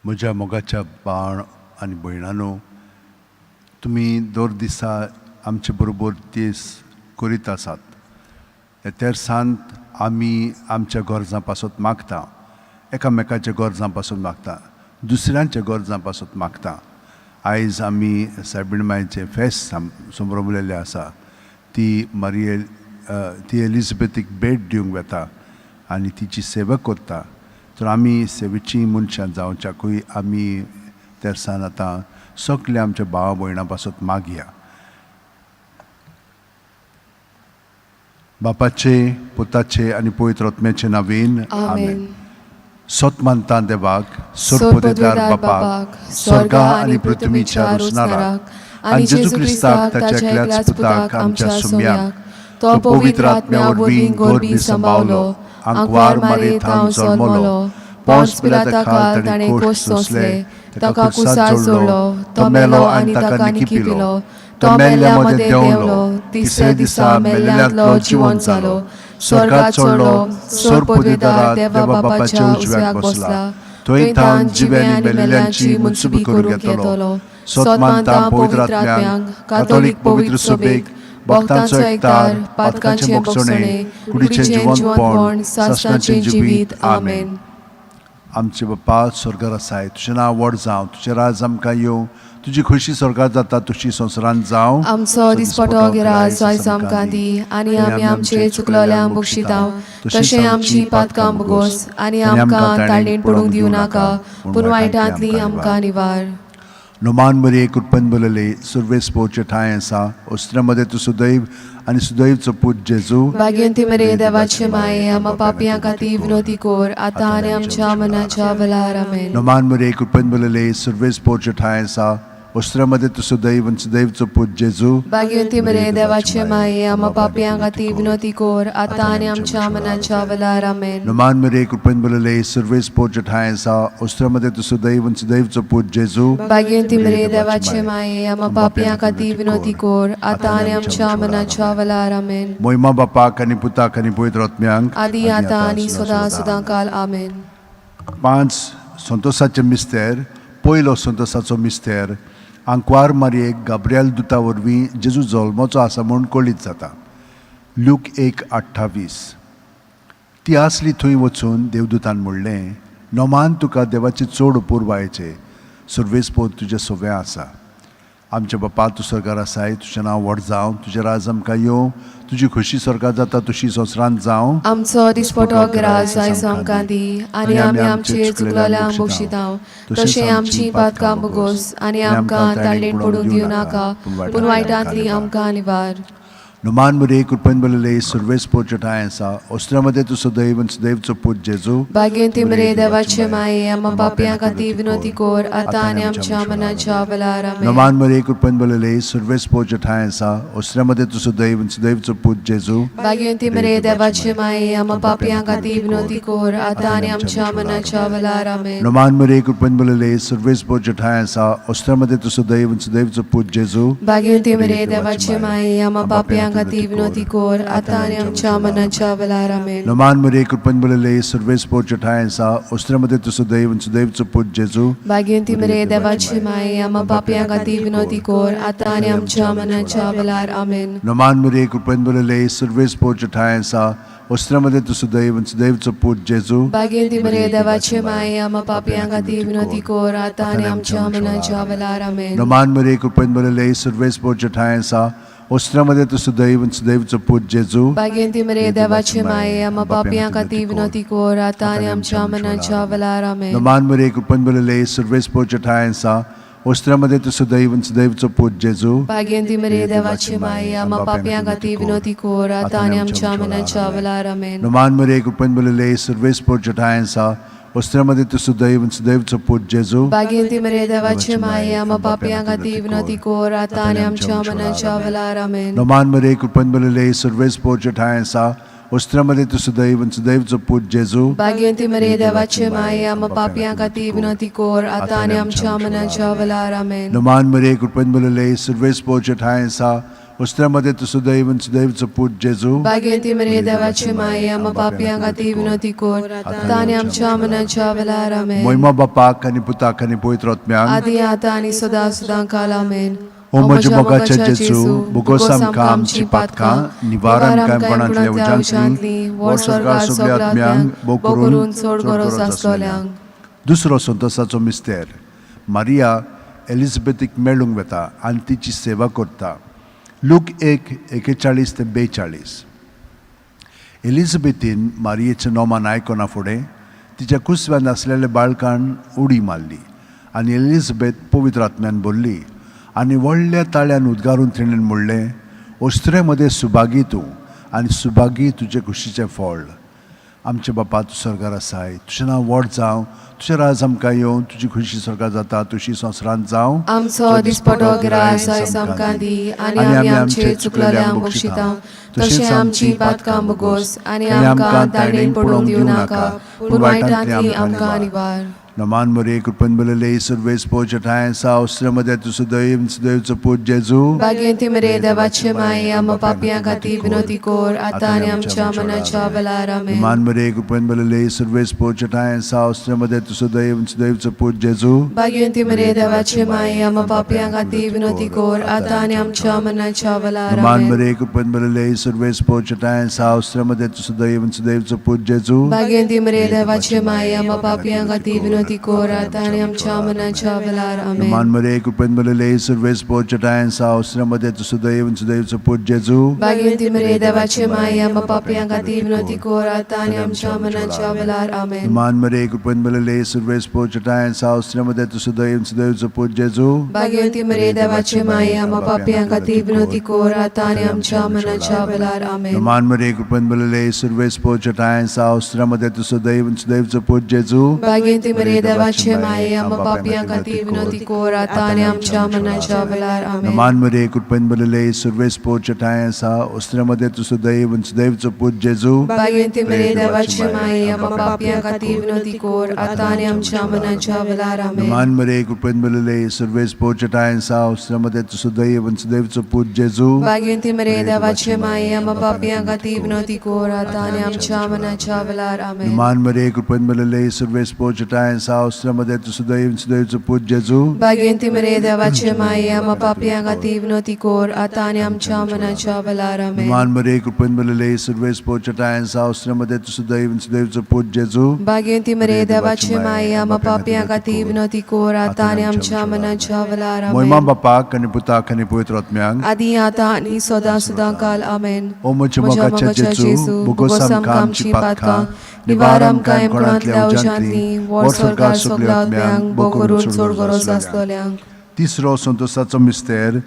म्हज्या मोगाच्या भाव आनी भयणानो, तुमी दर दिसा आमचे बरोबर तेस करीत आसात. ह्या तेर्सांत आमी आमच्या गरजां पासत मागता, एकामेकाच्या गरजां पासून मागता, दुसऱ्यांच्या गरजां पासत मागता. आयज आमी सायबीण मायचें फेस्त संभ्रमलेलें आसा. ती मारियल ती एलिजबेथीक भेट दिवंक वता आनी तिची सेवा करता. तर आमी सेवेचीं मनशां जावच्याकूय आमी तेर्सान आतां सगळे आमच्या भावा भयणां पासत मागया. बापाचे, पुताचे आनी पवित्र आत्म्याचे नांवेन आमेन. सत मानता देवाक, सोरपदेदार बापाक, स्वर्गा आनी पृथ्वीच्या रोसणाराक, आनी जेजू क्रिस्ताक ताच्या एकल्याच पुताक आमच्या सुम्याक, तो पवित्र आत्म्या वरवीं गोरबी संभावलो, आंकवार मारे थावन जल्मलो, पोंस पिलाता खाल ताणें कोश सोंसले, ताका कुसार जोडलो, तो मेलो आनी ताका निकिपिलो, तो मेल्ल्या मदें देंवलो, तिसऱ्या दिसा मेल्ल्यांतलो जिवन जालो, स्वर्गात चडलो, सोर पदवेदारा देवा बापाच्या उजव्याक बसला, थंय थावन जिवे आनी मेल्ल्यांची मनसुबी करूंक येतलो. सत मानता पवित्र आत्म्यांक, कातोलीक पवित्र सभेक, भक्तांचो एकतार, पातकांचें भोगसणें, कुडीचें जिवंतपण, सासणाचें जिवीत. आमेन. आमचे बापा स्वर्गार आसाय, तुजें नांव व्हड जावं, तुजें राज आमकां येवं, तुजी खुशी स्वर्गार जाता तशी संवसारांत जावं. आमचो दिसपटो गिरास आयज आमकां दी आनी आमी आमचे चुकलोल्यांक बक्षितांव तशें आमची पातकां भोगोस आनी आमकां ताळणेन पडूंक दिवं नाका, पूण वायटांतली आमकां निवार. नोमान मरिये कृपेन भरलेले, सुर्वेस पोवचे ठांय आसा, ओस्त्र्या मदें तूं सुदैव आनी सुदैवचो पूत जेजू. भाग्यंती मरे देवाचे माये, आमा पापयां खातीर विनोती कोर, आतां आनी आमच्या मनाच्या वेळार. आमेन. नोमान मरिये कृपेन भरलेले, सुर्वेस पोवचे ठांय आसा, ओस्त्र्या मदें तूं सुदैव आनी सुदैवचो पूत जेजू. भाग्यवंती मरे देवाचे माये, आमा पापयां खातीर विनोती कोर, आतां आनी आमच्या मनाच्या वेळार. आमेन. नोमान मरिये कृपेन भरलेले, सुर्वेस पोवचे ठांय आसा, ओस्त्र्या मदें तूं सुदैव आनी सुदैवचो पूत जेजू. भाग्यवंती मरे देवाचे माये, आमा पापयां खातीर विनोती कोर, आतां आनी आमच्या मनाच्या वेळार. आमेन. मोहिमा बापाक आनी पुताक आनी पवित्र आत्म्यांक, आदी आतां आनी सदां सदां काल. आमेन. 5 संतोसाचे मिस्तेर. पयलो संतोसाचो मिस्तेर, आंकवार मारयेक गाब्रियल दुता वरवीं जेजू जल्मचो आसा म्हूण कळीत जाता. लूक 1:28. ती आसली थंय वचून देवदूतान म्हणलें, नोमान तुका देवाचे चड अपुरबायेचे, सुर्वेसपोत तुजें सोवें आसा. आमच्या बापा तूं स्वर्गार आसाय, तुजें नांव व्हड जावं, तुजें राज आमकां येवं, तुजी खुशी स्वर्गार जाता तशी संवसारांत जावं. आमचो दिसपटो गिरास आयज आमकां दी आनी आमी आमचे चुकलोल्यांक बक्षितांव तशें आमची पातकां भोगोस आनी आमकां ताळणेन पडूंक दिवं नाका, पूण वायटांतली आमकां निवार. नोमान मरिये कृपेन भरलेले, सुर्वेस पोवचे ठांय आसा, ओस्त्र्या मदें तूं सदैव आनी सुदैवचो पूत जेजू. भाग्यवंती मरे देवाचे माये, आमा पापयां खातीर विनोती कोर, आतां आनी आमच्या मनाच्या वेळार. आमेन. नोमान मरिये कृपेन भरलेले, सुर्वेस पोवचे ठांय आसा, ओस्त्र्या मदें तूं सदैव आनी सुदैवचो पूत जेजू. भाग्यवंती मरे देवाचे माये, आमा पापयां खातीर विनोती कोर, आतां आनी आमच्या मनाच्या वेळार. आमेन. नोमान मरिये कृपेन भरलेले, सुर्वेस पोवचे ठांय आसा, ओस्त्र्या मदें तूं सदैव आनी सुदैवचो पूत जेजू. भाग्यवंती मरे देवाचे माये, आमा पापयां खातीर विनोती कोर, आतां आनी आमच्या मनाच्या वेळार. आमेन. नोमान मरिये कृपेन भरलेले, सुर्वेस पोवचे ठांय आसा, ओस्त्र्या मदें तूं सदैव आनी सुदैवचो पूत जेजू. भाग्यवंती मरे देवाचे माये, आमा पापयां खातीर विनोती कोर, आतां आनी आमच्या मनाच्या वेळार. आमेन. नोमान मरिये कृपेन भरलेले, सुर्वेस पोवचे ठांय आसा, ओस्त्र्या मदें तूं सदैव आनी सुदैवचो पूत जेजू. भाग्यवंती मरे देवाचे माये, आमा पापयां खातीर विनोती कोर, आतां आनी आमच्या मनाच्या वेळार. आमेन. नोमान मरिये कृपेन भरलेले, सुर्वेस पोवचे ठांय आसा, ओस्त्र्या मदें तूं सदैव आनी सुदैवचो पूत जेजू. भाग्यवंती मरे देवाचे माये, आमा पापयां खातीर विनोती कोर, आतां आनी आमच्या मनाच्या वेळार. आमेन. नोमान मरिये कृपेन भरलेले, सुर्वेस पोवचे ठांय आसा, ओस्त्र्या मदें तूं सदैव आनी सुदैवचो पूत जेजू. भाग्यवंती मरे देवाचे माये, आमा पापयां खातीर विनोती कोर, आतां आनी आमच्या मनाच्या वेळार. आमेन. नोमान मरिये कृपेन भरलेले, सुर्वेस पोवचे ठांय आसा, ओस्त्र्या मदें तूं सदैव आनी सुदैवचो पूत जेजू. भाग्यवंती मरे देवाचे माये, आमा पापयां खातीर विनोती कोर, आतां आनी आमच्या मनाच्या वेळार. आमेन. नोमान मरिये कृपेन भरलेले, सुर्वेस पोवचे ठांय आसा, वस्त्रा मदें तूं सुदैव आनी सुदैवचो पूत जेजू. भाग्यवंती मरिये, देवाचे माये, आमा पापयां खातीर विनवती कोर, आतां आनी आमच्या मनाच्या वेळार. आमेन. नमान मरिये, कृपेन भरलेले, सर्वेस पोवचे ठांय आसा. वस्त्रा मदें तूं सुदैव आनी सुदैवचो पूत जेजू. भाग्यवंती मरिये, देवाचे माये, आमा पापयां खातीर विनवती कोर, आतां आनी आमच्या मनाच्या वेळार. आमेन. मोहिमा बापाक आनी पुताक आनी पवित्र आत्म्याक. आदी आतां आनी सदां सदां काल. आमेन. ओ म्हज्या मोगाच्या जेजू, बोगोस आमकां आमची पातकां, निवार आमकां कोणांतल्या उज्यांतली, व्हड स्वर्गार सगल्या आत्म्यांक, भोव करून चड गरज आसतल्यांक. दुसरो संतोसाचो मिस्तेर, मारिया एलिझाबेथीक मेळूंक वता आनी तिची सेवा करता. लूक 1:41 ते 42. एलिझाबेथीन मारियेचें नोमान आयकना फुडें तिच्या कुसव्यान आसलेल्या बाळकान उडी मारली आनी एलिझाबेथ पवित्र आत्म्यान भरली आनी व्हडल्या ताळ्यान उद्गारून तिणें म्हणलें, ओस्त्रे मदें सुभागी तूं आनी सुभागी तुजे कुशीचें फळ. आमचे बापा, तूं स्वर्गार आसाय, तुजें नांव व्हड जावं, तुजें राज आमकां येवं, तुजी खुशी स्वर्गार जाता तुशी संवसारांत जावं. आमचो दिसपटो गिरास आयज आमकां दी आनी आमी आमचे चुकलेल्यांक बक्षिता तशें आमची पातकां बोगोस आनी आमकां ताणें पडूंक दिवं नाका, पूण वायटांतली आमकां निवार. नमान मरिये, कृपेन भरलेले, सर्वेस पोवचे ठांय आसा. ओस्त्रे मदें तूं सुदैव सुदैवचो पूत जेजू. भाग्यवंती मरिये, देवाचे माये, आमा पापयां खातीर विनवती कोर, आतां आनी आमच्या मनाच्या वेळार. आमेन. नमान मरिये, कृपेन भरलेले, सर्वेस पोवचे ठांय आसा. ओस्त्रे मदें तूं सुदैव सुदैवचो पूत जेजू. भाग्यवंती मरिये, देवाचे माये, आमा पापयां खातीर विनवती कोर, आतां आनी आमच्या मनाच्या वेळार. नमान आमेन. मरिये, कृपेन भरलेले, सर्वेस पोवचे ठांय आसा. ओस्त्रे मदें तूं सुदैव सुदैवचो पूत जेजू. भाग्यवंती मरिये, देवाचे माये, आमा पापयां खातीर विनवती कोर, आतां आनी आमच्या मनाच्या वेळार. आमेन. नमान मरिये, कृपेन भरलेले, सर्वेस पोवचे ठांय आसा. ओस्त्रे मदें तूं सुदैव सुदैवचो पूत जेजू. भाग्यवंती मरिये, देवाचे माये, आमा पापयां खातीर विनवती कोर, आतां आनी आमच्या मनाच्या वेळार. आमेन. नमान मरिये, कृपेन भरलेले, सर्वेस पोवचे ठांय आसा. ओस्त्रे मदें तूं सुदैव सुदैवचो पूत जेजू. भाग्यवंती मरिये, देवाचे माये, आमा पापयां खातीर विनवती कोर, आतां आनी आमच्या मनाच्या वेळार. आमेन. नमान मरिये, कृपेन भरलेले, सर्वेस पोवचे ठांय आसा. ओस्त्रे मदें तूं सुदैव सुदैवचो पूत जेजू. भाग्यवंती मरिये, देवाचे माये, आमा पापयां खातीर विनवती कोर, आतां आनी आमच्या मनाच्या वेळार. आमेन. नमान मरिये, कृपेन भरलेले, सर्वेस पोवचे ठांय आसा. ओस्त्रे मदें तूं सुदैव सुदैवचो पूत जेजू. भाग्यवंती मरिये, देवाचे माये, आमा पापयां खातीर विनवती कोर, आतां आनी आमच्या मनाच्या वेळार. आमेन. नमान मरिये, कृपेन भरलेले, सर्वेस पोवचे ठांय आसा. ओस्त्रे मदें तूं सुदैव सुदैवचो पूत जेजू. भाग्यवंती मरिये, देवाचे माये, आमा पापयां खातीर विनवती कोर, आतां आनी आमच्या मनाच्या वेळार. आमेन. नमान मरिये, कृपेन भरलेले, सर्वेस पोवचे ठांय आसा. ओस्त्रे मदें तूं सुदैव सुदैवचो पूत जेजू. भाग्यवंती मरिये, देवाचे माये, आमा पापयां खातीर विनवती कोर, आतां आनी आमच्या मनाच्या वेळार. आमेन. नमान मरिये, कृपेन भरलेले, सर्वेस पोवचे ठांय आसा. ओस्त्रे मदें तूं सुदैव सुदैवचो पूत जेजू. भाग्यवंती मरिये, देवाचे माये, आमा पापयां खातीर विनवती कोर, आतां आनी आमच्या मनाच्या वेळार. मोहिमा आमेन. बापाक आनी पुताक आनी पवित्र आत्म्यांक. आदी आतां आनी सदां सदां काल. आमेन. ओ म्हज्या मोगाच्या जेजू, बोगोस आमकां आमची पातकां, निवार आमकां कोणांतल्या उज्यांतली, व्हड स्वर्गार सगल्या आत्म्यांक, भोव करून चड गरज आसतल्यांक. तिसरो संतोसाचो मिस्तेर,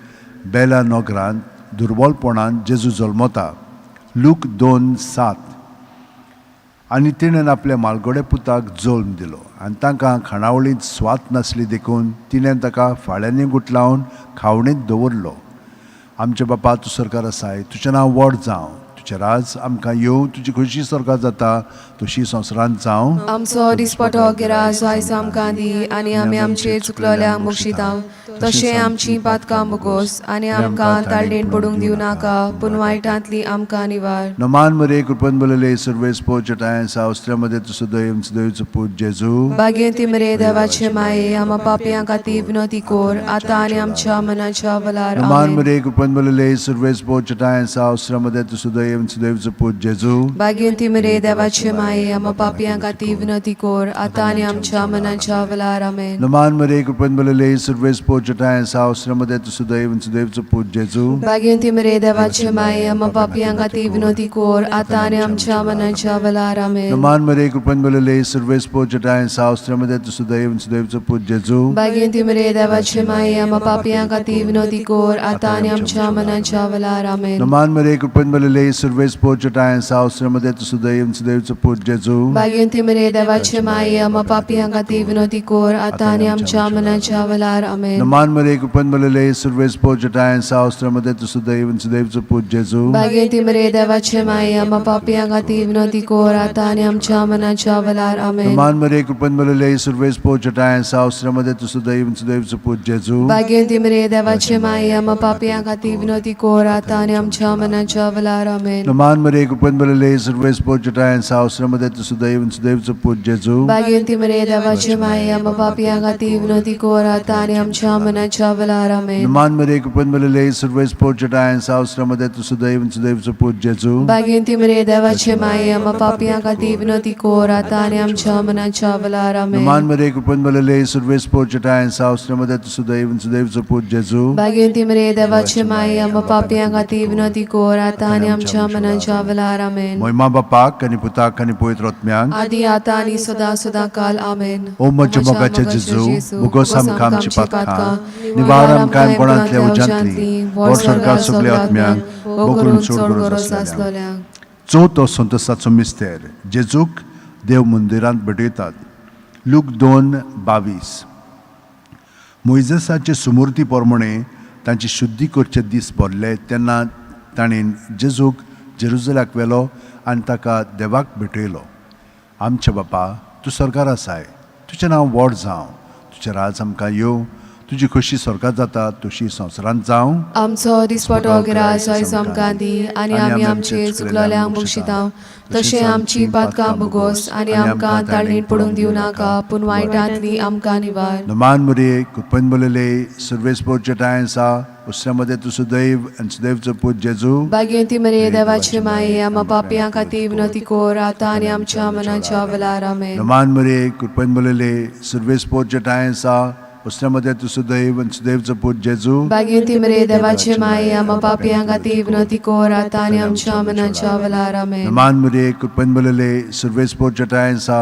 बेला नगरांत दुर्बलपणान जेजू जल्मता. लूक 2:7. आनी तिणें आपल्या मालगोडे पुताक जल्म दिलो आनी तांकां खाणावळींत स्वात नासली देखून तिणें ताका फाळ्यांनी गुटलावन खावणींत दवरलो. आमचे बापा, तूं सरकार आसाय, तुजें नांव व्हड जावं, तुजें राज आमकां येवं, तुजी खुशी स्वर्गार जाता तशी संवसारांत जावं. आमचो दिसपटो गिरास आयज आमकां दी आनी आमी आमचे चुकलोल्यांक बक्षिता तशें आमची पातकां बोगोस आनी आमकां ताळडेन पडूंक दिवं नाका, पूण वायटांतली आमकां निवार. नमान मरिये, कृपेन भरलेले, सर्वेस पोवचे ठांय आसा. ओस्त्रे मदें तूं सुदैव सुदैवचो पूत जेजू. भाग्यवंती मरिये, देवाचे माये, आमा पापयां खातीर विनवती कोर, आतां आनी आमच्या मनाच्या वेळार. नमान आमेन. मरिये, कृपेन भरलेले, सर्वेस पोवचे ठांय आसा. ओस्त्रे मदें तूं सुदैव सुदैवचो पूत जेजू. भाग्यवंती मरिये, देवाचे माये, आमा पापयां खातीर विनवती कोर, आतां आनी आमच्या मनाच्या वेळार. आमेन. नमान मरिये, कृपेन भरलेले, सर्वेस पोवचे ठांय आसा. ओस्त्रे मदें तूं सुदैव सुदैवचो पूत जेजू. भाग्यवंती मरिये, देवाचे माये, आमा पापयां खातीर विनवती कोर, आतां आनी आमच्या मनाच्या वेळार. आमेन. नमान मरिये, कृपेन भरलेले, सर्वेस पोवचे ठांय आसा. ओस्त्रे मदें तूं सुदैव सुदैवचो पूत जेजू. भाग्यवंती मरिये, देवाचे माये, आमा पापयां खातीर विनवती कोर, आतां आनी आमच्या मनाच्या वेळार. आमेन. नमान मरिये, कृपेन भरलेले, सुरवेस पोचटाय सावसरे तुसुदैव सुदैवचो पूत जेजू. भाग्यवंती मरिये देवाचे माये, आमा पापयां खातीर विनवती कोर, आतां आनी आमच्या मनाच्या वेळार. आमेन. नमान मरिये, कृपेन भरलेले, सुरवेस पोचटाय सावसरे तुसुदैव सुदैवचो पूत जेजू. भाग्यवंती मरिये देवाचे माये, आमा पापयां खातीर विनवती कोर, आतां आनी आमच्या मनाच्या वेळार. आमेन. नमान मरिये, कृपेन भरलेले, सुरवेस पोचटाय सावसरे तुसुदैव सुदैवचो पूत जेजू. भाग्यवंती मरिये देवाचे माये, आमा पापयां खातीर विनवती कोर, आतां आनी आमच्या मनाच्या वेळार. आमेन. नमान मरिये, कृपेन भरलेले, सुरवेस पोचटाय सावसरे तुसुदैव सुदैवचो पूत जेजू. भाग्यवंती मरिये देवाचे माये, आमा पापयां खातीर विनवती कोर, आतां आनी आमच्या मनाच्या वेळार. आमेन. नमान मरिये, कृपेन भरलेले, सुरवेस पोचटाय सावसरे तुसुदैव सुदैवचो पूत जेजू. भाग्यवंती मरिये देवाचे माये, आमा पापयां खातीर विनवती कोर, आतां आनी आमच्या मनाच्या वेळार. आमेन. नमान मरिये, कृपेन भरलेले, सुरवेस पोचटाय सावसरे तुसुदैव सुदैवचो पूत जेजू. भाग्यवंती मरिये देवाचे माये, आमा पापयां खातीर विनवती कोर, आतां आनी आमच्या मनाच्या वेळार. आमेन. मोहिमा बापाक आनी पुताक आनी पवित्र आत्म्याक. आदी आतां आनी सदां सदां काल. आमेन. ओ म्हज्या मोगाच्या जेजू, भुगोस आमकां आमची पातकां, निवार आमकां कोणांतल्या उज्यांतली, व्हड स्वर्गात सगल्या आत्म्यांक, भोव करून चड गरज आसलेल्यांक. चवथो संतोसाचो मिस्तेर, जेजूक देव मंदिरांत भेटयतात. लूक 2:22. मोयजेसाचे सुमूर्ती प्रमाणे तांची शुद्धी करचे दीस भरले तेन्ना ताणें जेजूक जेरुजलाक व्हेलो आनी ताका देवाक भेटयलो. आमच्या बापा, तूं स्वर्गार आसाय, तुजें नांव व्हड जावं, तुजें राज आमकां येवं, तुजी खोशी स्वर्गात जाता तशी संवसारांत जावं. आमचो दिसपटो ग्रास आयज आमकां दी, आनी आमी आमचे चुकलोल्यांक बक्षिता तशें आमची पातकां भोगोस, आनी आमकां ताळणीत पडूंक दिवं नाका, पूण वायटांतली आमकां निवार. नमान मरिये, कृपेन भरलेले, सुरवेस पोचटाय सा उसऱ्यामध्ये तूं सुदैव आनी सुदैवचो पूत जेजू. भाग्यवंती मरिये देवाचे माये, आमा पापयां खातीर विनवती कोर, आतां आनी आमच्या मनाच्या वेळार. आमेन. नमान मरिये, कृपेन भरलेले, सुरवेस पोचटाय सा उसऱ्यामध्ये तूं सुदैव आनी सुदैवचो पूत जेजू. भाग्यवंती मरिये देवाचे माये, आमा पापयां खातीर विनवती कोर, आतां आनी आमच्या मनाच्या वेळार. आमेन. नमान मरिये, कृपेन भरलेले, सुरवेस पोचटाय सा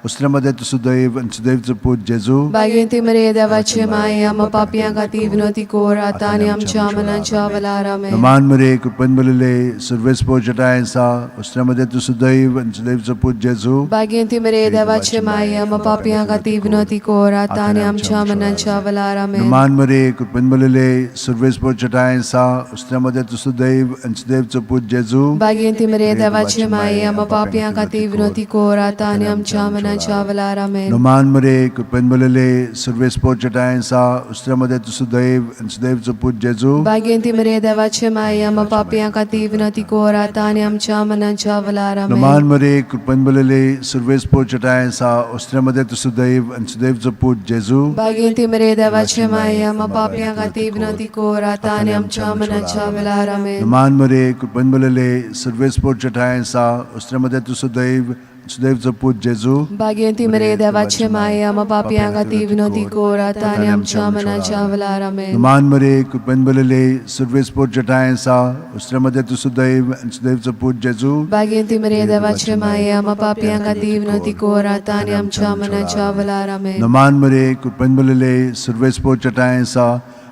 उसऱ्यामध्ये तूं सुदैव आनी सुदैवचो पूत जेजू. भाग्यवंती मरिये देवाचे माये, आमा पापयां खातीर विनवती कोर, आतां आनी आमच्या मनाच्या वेळार. आमेन. नमान मरिये, कृपेन भरलेले, सुरवेस पोचटाय सा उसऱ्यामध्ये तूं सुदैव आनी सुदैवचो पूत जेजू. भाग्यवंती मरिये देवाचे माये, आमा पापयां खातीर विनवती कोर, आतां आनी आमच्या मनाच्या वेळार. आमेन. नमान मरिये, कृपेन भरलेले, सुरवेस पोचटाय सा उसऱ्यामध्ये तूं सुदैव आनी सुदैवचो पूत जेजू. भाग्यवंती मरिये देवाचे माये, आमा पापयां खातीर विनवती कोर, आतां आनी आमच्या मनाच्या वेळार. आमेन. नमान मरिये, कृपेन भरलेले, सुरवेस पोचटाय सा उसऱ्यामध्ये तूं सुदैव आनी सुदैवचो पूत जेजू. भाग्यवंती मरिये देवाचे माये, आमा पापयां खातीर विनवती कोर, आतां आनी आमच्या मनाच्या वेळार. आमेन. नमान मरिये, कृपेन भरलेले, सुरवेस पोचटाय सा उसऱ्यामध्ये तूं सुदैव आनी सुदैवचो पूत जेजू. भाग्यवंती मरिये देवाचे माये, आमा पापयां खातीर विनवती कोर, आतां आनी आमच्या मनाच्या वेळार. आमेन. नमान मरिये, कृपेन भरलेले, सुरवेस पोचटाय सा उसऱ्यामध्ये तूं सुदैव सुदैवचो पूत जेजू. भाग्यवंती मरिये देवाचे माये, आमा पापयां खातीर विनवती कोर, आतां आनी आमच्या मनाच्या वेळार. आमेन. नमान मरिये, कृपेन भरलेले, सुरवेस पोचटाय सा उसऱ्यामध्ये तूं सुदैव आनी सुदैवचो पूत जेजू. भाग्यवंती मरिये देवाचे माये, आमा पापयां खातीर विनवती कोर, आतां आनी आमच्या मनाच्या वेळार. आमेन. नमान मरिये, कृपेन भरलेले, सुरवेस पोचटाय सा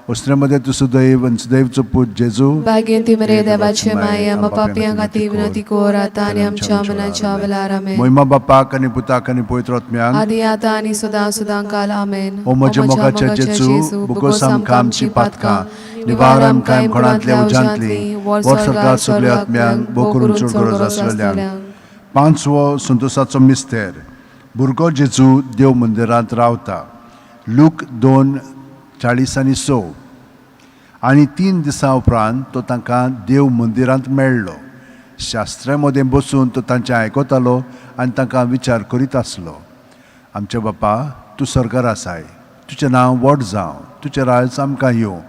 उसऱ्यामध्ये तूं सुदैव आनी सुदैवचो पूत जेजू. भाग्यवंती मरिये देवाचे माये, आमा पापयां खातीर विनवती कोर, आतां आनी आमच्या मनाच्या वेळार. आमेन. मोहिमा बापाक आनी पुताक आनी पवित्र आत्म्याक. आदी आतां आनी सदां सदां काल. आमेन. ओ म्हज्या मोगाच्या जेजू, भुगोस आमकां आमची पातकां, निवार आमकां कोणांतल्या उज्यांतली, व्हड स्वर्गात सगल्या आत्म्यांक, भोव करून चड गरज आसलेल्यांक. पांचवो संतोसाचो मिस्तेर, भुरगो जेजू देव मंदिरांत रावता. लूक 2:46. आनी 3 दिसां उपरांत तो तांकां देव मंदिरांत मेळ्ळो. शास्त्रा मदें बसून तो तांचें आयकतालो आनी तांकां विचार करीत आसलो. आमच्या बापा, तूं स्वर्गार आसाय, तुजें नांव व्हड जावं, तुजें राज आमकां येवं,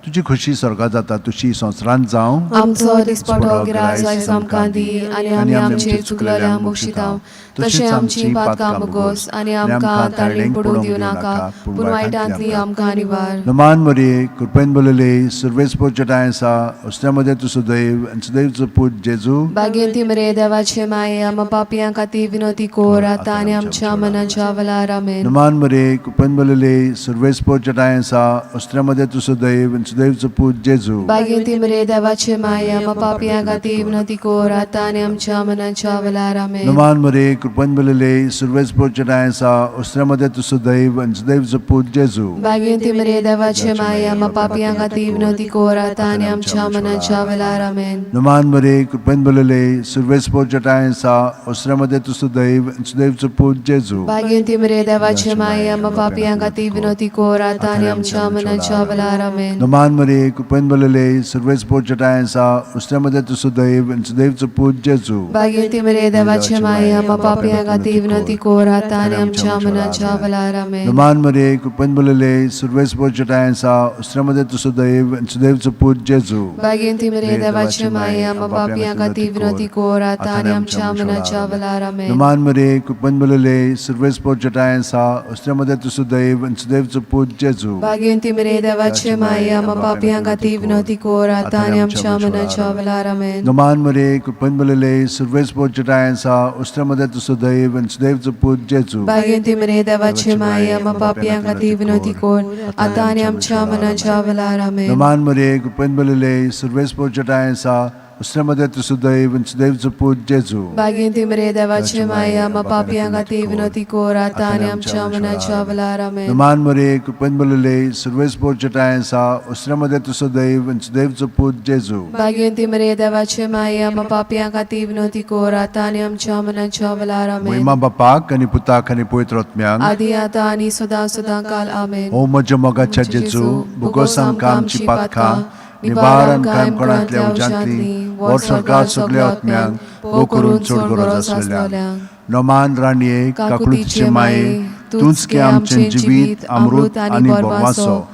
तुजी खोशी स्वर्गात जाता तशी संवसारांत जावं. आमचो दिसपटो ग्रास आयज आमकां दी, आनी आमी आमचे चुकलेल्यांक बक्षिता तशें आमची पातकां भोगोस, आनी आमकां ताळणीक पडूंक दिवं नाका, पूण वायटांतली आमकां निवार. नमान मरिये, कृपेन भरलेले, सुरवेस पोचटाय आसा उसऱ्यामध्ये तूं सुदैव आनी सुदैवचो पूत जेजू. भाग्यवंती मरिये देवाचे माये, आमा पापयां खातीर विनवती कोर, आतां आनी आमच्या मनाच्या वेळार. आमेन. नमान मरिये, कृपेन भरलेले, सुरवेस पोचटाय आसा उसऱ्यामध्ये तूं सुदैव आनी सुदैवचो पूत जेजू. भाग्यवती मरिये देवाचे माये, आमा पापयां खातीर विनवती कर आतां आनी आमच्या मनाच्या वेळार. आमेन. नमान मरे, कृपेन भरलेले, सुर्वेस चेडाय आसा, उसऱ्या मदें तूं सदैव आनी सुदैवचो पूत जेजू. भाग्यवती मरिये देवाचे माये, आमा पापयां खातीर विनवती कर आतां आनी आमच्या मनाच्या वेळार. आमेन. नमान मरे, कृपेन भरलेले, सुर्वेस चेडाय आसा, उसऱ्या मदें तूं सदैव आनी सुदैवचो पूत जेजू. भाग्यवती मरिये देवाचे माये, आमा पापयां खातीर विनवती कर आतां आनी आमच्या मनाच्या वेळार. आमेन. नमान मरे, कृपेन भरलेले, सुर्वेस चेडाय आसा, उसऱ्या मदें तूं सदैव आनी सुदैवचो पूत जेजू. भाग्यवती मरिये देवाचे माये, आमा पापयां खातीर विनवती कर आतां आनी आमच्या मनाच्या वेळार. आमेन. नमान मरे, कृपेन भरलेले, सुर्वेस चेडाय आसा, उसऱ्या मदें तूं सदैव आनी सुदैवचो पूत जेजू. भाग्यवती मरिये देवाचे माये, आमा पापयां खातीर विनवती कर आतां आनी आमच्या मनाच्या वेळार. आमेन. नमान मरे, कृपेन भरलेले, सुर्वेस चेडाय आसा, उसऱ्या मदें तूं सदैव आनी सुदैवचो पूत जेजू. भाग्यवती मरिये देवाचे माये, आमा पापयां खातीर विनवती कर आतां आनी आमच्या मनाच्या वेळार. आमेन. नमान मरे, कृपेन भरलेले, सुर्वेस चेडाय आसा, उसऱ्या मदें तूं सदैव आनी सुदैवचो पूत जेजू. भाग्यवती मरिये देवाचे माये, आमा पापयां खातीर विनवती कर आतां आनी आमच्या मनाच्या वेळार. आमेन. नमान मरे, कृपेन भरलेले, सुर्वेस चेडाय आसा, उसऱ्या मदें तूं सदैव आनी सुदैवचो पूत जेजू. भाग्यवती मरिये देवाचे माये, आमा पापयां खातीर विनवती कर आतां आनी आमच्या मनाच्या वेळार. आमेन. नमान मरे, कृपेन भरलेले, सुर्वेस चेडाय आसा, उसऱ्या मदें तूं सदैव आनी सुदैवचो पूत जेजू. भाग्यवती मरिये देवाचे माये, आमा पापयां खातीर विनवती कर आतां आनी आमच्या मनाच्या वेळार. आमेन. महिमा बापाक आनी पुताक आनी पवित्र आत्म्याक, आदी आतां आनी सदां सदां काल. आमेन. ओ म्हज्या मोगाच्या जेजू, भुगोस आमकां आमची पातकां, निबार आमकां कोणांतल्या उज्यांतली, व्हड स्वर्गात सगल्या आत्म्यांक, भोव करून चड गरज आसलेल्यांक. नोमान राणये, काकुळतीचे माये, तूंच गे आमचें जिवीत, अमृत आनी बोरवासो.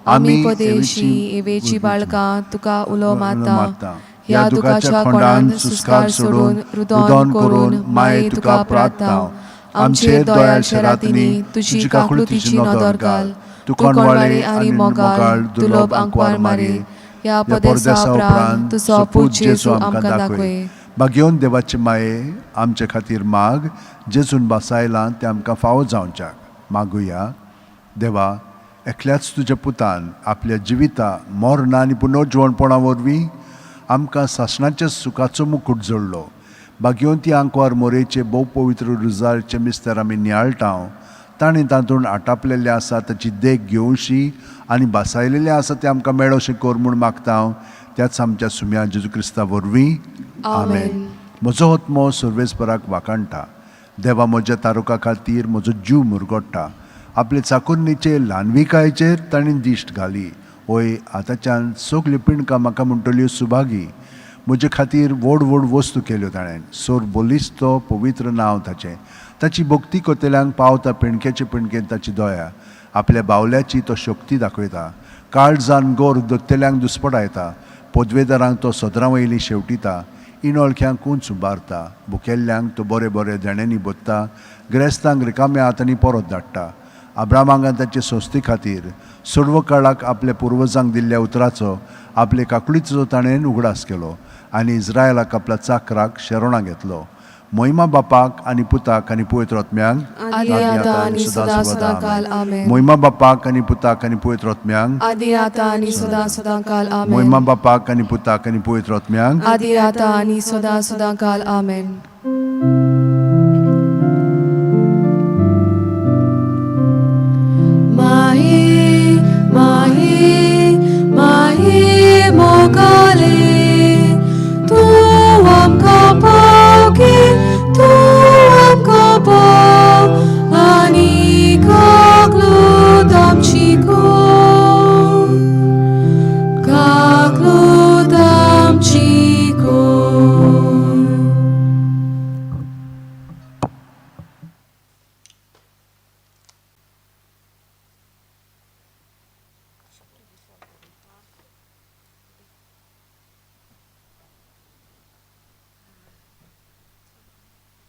आमी पदेशी एवेची बाळकां तुका उलो मारता. ह्या दुखाच्या कोणान सुस्कार सोडून रुदन करून माये तुका प्रार्थना. आमचे दयाळ रातींनी तुजी काकुळतीची नदर घाल. तूं कोणवाळे आनी मोगाळ दुर्लभ आंकवार मारी, ह्या परदेसा उपरांत तुजो पूत जेजू आमकां दाखय. भाग्योन देवाचे माये, आमचे खातीर माग, जेजून बासायलां तें आमकां फावो जावच्याक. मागुया. देवा, एकल्याच तुज्या पुतान आपल्या जिविता, मरणा आनी पुनर्जिवणपणा वरवीं आमकां सासणाच्या सुखाचो मुकूट जोडलो. भाग्यवंती आंकवार मोरेचे भोव पवित्र रुजारचे मिस्तर आमी नियाळटा. ताणें तातूंत आटापलेलें आसा ताची देख घेवशी आनी बासायलेलें आसा तें आमकां मेळोशें कर म्हूण मागता हांव, त्याच आमच्या सुम्या जेजू क्रिस्ता वरवीं. आमेन. म्हजो आत्मो सर्वेस्पराक वाखाणटा. देवा म्हज्या तारुका खातीर म्हजो जीव मुरगोडटा. आपले चाकुरणीचे ल्हानविकायेचेर ताणें दिश्ट घाली. वय, आतांच्यान सगल्यो पिंडकां म्हाका म्हणटल्यो सुभागी. म्हजे खातीर व्हड व्हड वस्तू केल्यो ताणें. सोर बलिश्त तो पवित्र नांव ताचें. ताची भक्ती कोतेल्यांक पावता पिणक्याचे पिणकेन ताची दया. आपल्या बावल्याची तो शक्ती दाखयता. काळजान गोर दोत्तेल्यांक दुस्पटायता. पदवेदारांक तो सदरां वयली शेवटिता. इणोळख्यांक उंच उबारता. भुकेल्ल्यांक तो बरे बरे देण्यांनी भरता. गिरेस्तांक रिकाम्या हातांनी परत धाडटा. अब्रामांक आनी ताचे संस्थे खातीर सर्व काळाक आपल्या पुर्वजांक दिल्ल्या उतराचो, आपले काकुळीचो ताणें उगडास केलो आनी इस्रायलाक आपल्या चाकराक शरणां घेतलो. महिमा बापाक आनी पुताक आनी पवित्र आत्म्याक, आदी आतां आनी सदां सदां काल. आमेन. महिमा बापाक आनी पुताक आनी पवित्र आत्म्याक, आदी आतां आनी सदां सदां काल. आमेन. महिमा बापाक आनी पुताक आनी पवित्र आत्म्याक, आदी आतां आनी सदां सदां काल. आमेन. माये माये.